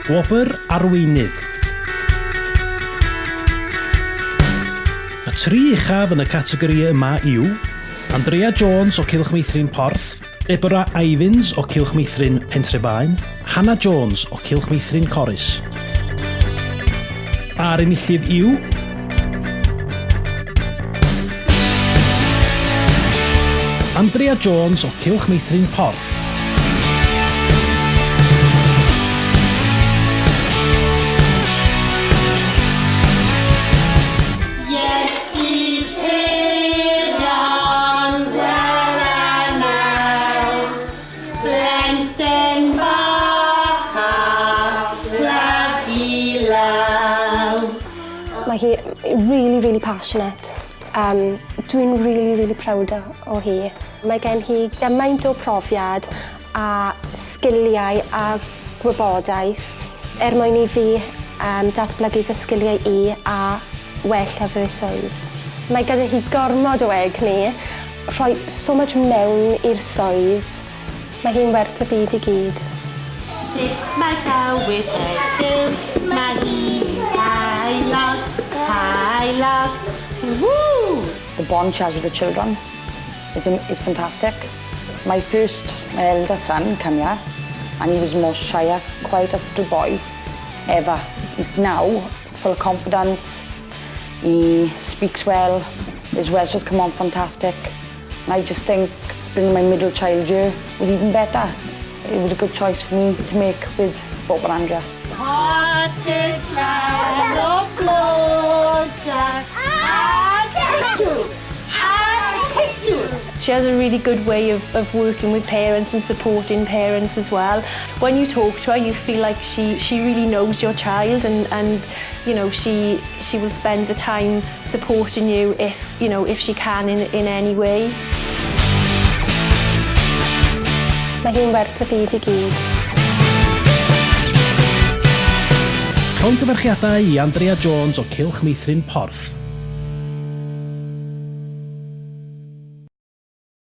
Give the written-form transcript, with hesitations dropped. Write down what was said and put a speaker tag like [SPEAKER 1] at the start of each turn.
[SPEAKER 1] Gwobr Arweinydd. Y tri uchaf yn y categori yma yw Andrea Jones o Cylch Meithrin Porth, Deborah Ivins o Cylch Meithrin Pentrebaen, Hannah Jones o Cylch Meithrin Corris. A'r enillydd yw Andrea Jones o Cylch Meithrin Porth.
[SPEAKER 2] Iesu Tirion, wela nawr, Plentyn bach a plygu lawr.
[SPEAKER 3] Mae hi really, really passionate. Um, dwi'n really, really proud o, o hi. Mae gen hi gymaint o profiad a sgiliau a gwybodaeth er mwyn i fi um, datblygu fy sgiliau i a wella fy swydd. Mae gyda hi gormod o egni, rhoi so much mewn i'r swydd. Mae hi'n werth y byd i gyd.
[SPEAKER 2] Sut mae tywydd heddiw? Mae hi'n heulog, heulog. Woo!
[SPEAKER 4] The bond she has with the children is, is fantastic. My first, my elder son, come here, and he was the most shyest, quietest little boy ever. He's now full of confidence, he speaks well, his Welsh has come on fantastic. And I just think bringing my middle child here was even better. It was a good choice for me to make with Bob and Andrea.
[SPEAKER 2] Potyn llawn o blodau a tusw, a tusw.
[SPEAKER 5] She has a really good way of, of working with parents and supporting parents as well. When you talk to her, you feel like she, she really knows your child and, and you know, she, she will spend the time supporting you if, you know, if she can in, in any way.
[SPEAKER 3] Mae hi'n werth y byd i gyd.
[SPEAKER 1] Llongyfarchiadau i Andrea Jones o Cylch Meithrin Porth.